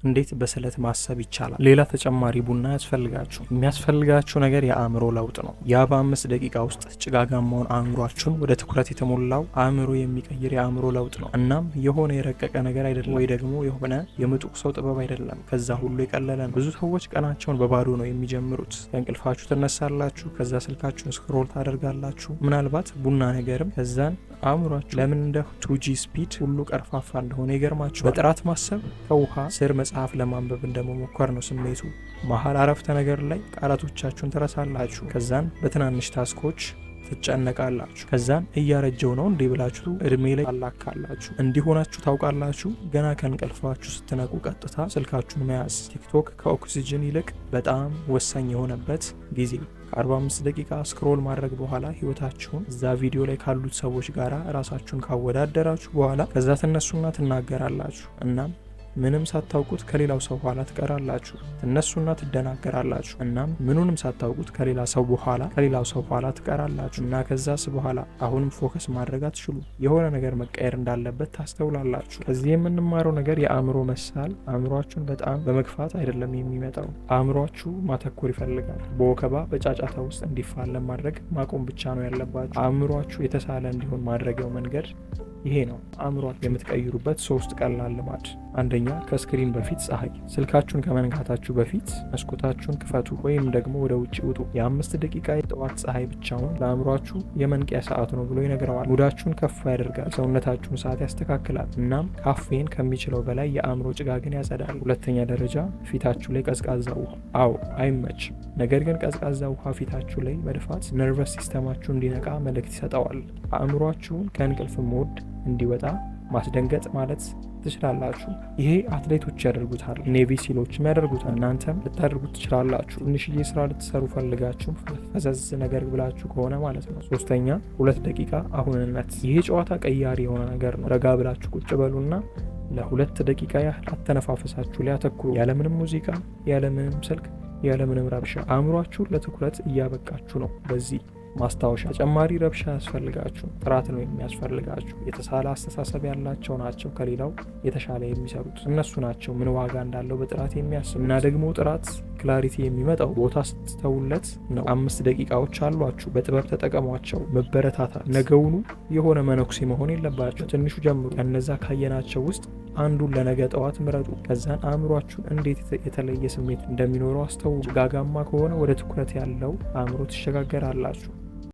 እንዴት በስለት ማሰብ ይቻላል? ሌላ ተጨማሪ ቡና ያስፈልጋችሁ። የሚያስፈልጋችሁ ነገር የአእምሮ ለውጥ ነው። ያ በ5 ደቂቃ ውስጥ ጭጋጋማውን አእምሯችሁን ወደ ትኩረት የተሞላው አእምሮ የሚቀይር የአእምሮ ለውጥ ነው። እናም የሆነ የረቀቀ ነገር አይደለም፣ ወይ ደግሞ የሆነ የምጡቅ ሰው ጥበብ አይደለም። ከዛ ሁሉ የቀለለ ነው። ብዙ ሰዎች ቀናቸውን በባዶ ነው የሚጀምሩት። ከእንቅልፋችሁ ትነሳላችሁ፣ ከዛ ስልካችሁን scroll ታደርጋላችሁ፣ ምናልባት ቡና ነገርም። ከዛን አእምሯችሁ ለምን እንደ 2G speed ሁሉ ቀርፋፋ እንደሆነ ይገርማችኋል። በጥራት ማሰብ ከውሃ ስር መጽሐፍ ለማንበብ እንደመሞከር ነው ስሜቱ። መሀል አረፍተ ነገር ላይ ቃላቶቻችሁን ትረሳላችሁ። ከዛን በትናንሽ task ኦች ትጨነቃላችሁ። ከዛን እያረጀው ነው እንዲህ ብላችሁ እድሜ ላይ አላካላችሁ። እንዲሆናችሁ ታውቃላችሁ። ገና ከእንቅልፋችሁ ስትነቁ ቀጥታ ስልካችሁን መያዝ። ቲክቶክ ከኦክሲጅን ይልቅ በጣም ወሳኝ የሆነበት ጊዜ። ከ45 ደቂቃ scroll ማድረግ በኋላ፣ ህይወታችሁን እዛ ቪዲዮ ላይ ካሉት ሰዎች ጋር ራሳችሁን ካወዳደራችሁ በኋላ፣ ከዛ ትነሱና ትናገራላችሁ። እናም ምንም ሳታውቁት ከሌላው ሰው ኋላ ትቀራላችሁ። ትነሱና ትደናገራላችሁ። እናም ምኑንም ሳታውቁት ከሌላ ሰው በኋላ ከሌላው ሰው ኋላ ትቀራላችሁ እና ከዛስ በኋላ አሁንም focus ማድረግ አትችሉ። የሆነ ነገር መቀየር እንዳለበት ታስተውላላችሁ። ከዚህ የምንማረው ነገር የአእምሮ መሳል አእምሯችሁን በጣም በመግፋት አይደለም የሚመጣው። አእምሯችሁ ማተኮር ይፈልጋል። በወከባ በጫጫታ ውስጥ እንዲፋለም ማድረግ ማቆም ብቻ ነው ያለባችሁ። አእምሯችሁ የተሳለ እንዲሆን ማድረጊያው መንገድ ይሄ ነው። አእምሯችሁ የምትቀይሩበት ሶስት ቀላል ልማድ። አንደኛ፣ ከ screen በፊት ፀሐይ። ስልካችሁን ከመንካታችሁ በፊት መስኮታችሁን ክፈቱ ወይም ደግሞ ወደ ውጭ ውጡ። የ5 ደቂቃ የጠዋት ፀሐይ ብቻውን ለአእምሯችሁ የመንቂያ ሰዓት ነው ብሎ ይነግረዋል። Mood ኣችሁን ከፍ ያደርጋል፣ ሰውነታችሁን ሰዓት ያስተካክላል። እናም ካፌን ከሚችለው በላይ የአእምሮ ጭጋግን ያጸዳል። ሁለተኛ ደረጃ፣ ፊታችሁ ላይ ቀዝቃዛ ውሃ። አዎ፣ አይመችም። ነገር ግን ቀዝቃዛ ውሃ ፊታችሁ ላይ መድፋት nervous system ኣችሁ እንዲነቃ መልእክት ይሰጠዋል። አእምሯችሁን ከእንቅልፍ mode እንዲወጣ ማስደንገጥ ማለት ትችላላችሁ። ይሄ አትሌቶች ያደርጉታል፣ Navy SEAL ኦችም ያደርጉታል። እናንተም ልታደርጉት ትችላላችሁ። ትንሽዬ ስራ ልትሰሩ ፈልጋችሁ ፈዘዝ ነገር ብላችሁ ከሆነ ማለት ነው። ሶስተኛ፣ 2 ደቂቃ አሁንነት። ይሄ ጨዋታ ቀያሪ የሆነ ነገር ነው። ረጋ ብላችሁ ቁጭ በሉና ለ2 ደቂቃ ያህል አተነፋፈሳችሁ ላይ አተኩሩ። ያለምንም ሙዚቃ፣ ያለምንም ስልክ፣ ያለምንም ረብሻ አእምሯችሁን ለትኩረት እያበቃችሁ ነው። በዚህ ማስታወሻ፣ ተጨማሪ ረብሻ አያስፈልጋችሁም። ጥራት ነው የሚያስፈልጋችሁ። የተሳለ አስተሳሰብ ያላቸው ናቸው ከሌላው የተሻለ የሚሰሩት። እነሱ ናቸው ምን ዋጋ እንዳለው በጥራት የሚያስቡ። እና ደግሞ ጥራት clarity የሚመጣው ቦታ ስትተውለት ነው። 5 ደቂቃዎች አሏችሁ፣ በጥበብ ተጠቀሟቸው። መበረታታት፣ ነገውኑ የሆነ መነኩሴ መሆን የለባችሁ። ትንሹ ጀምሩ። ከነዛ ካየናቸው ውስጥ አንዱን ለነገ ጠዋት ምረጡ። ከዛን አእምሯችሁን እንዴት የተለየ ስሜት እንደሚኖረው አስተውሉ። ጭጋጋማ ከሆነ ወደ ትኩረት ያለው አእምሮ ትሸጋገራላችሁ።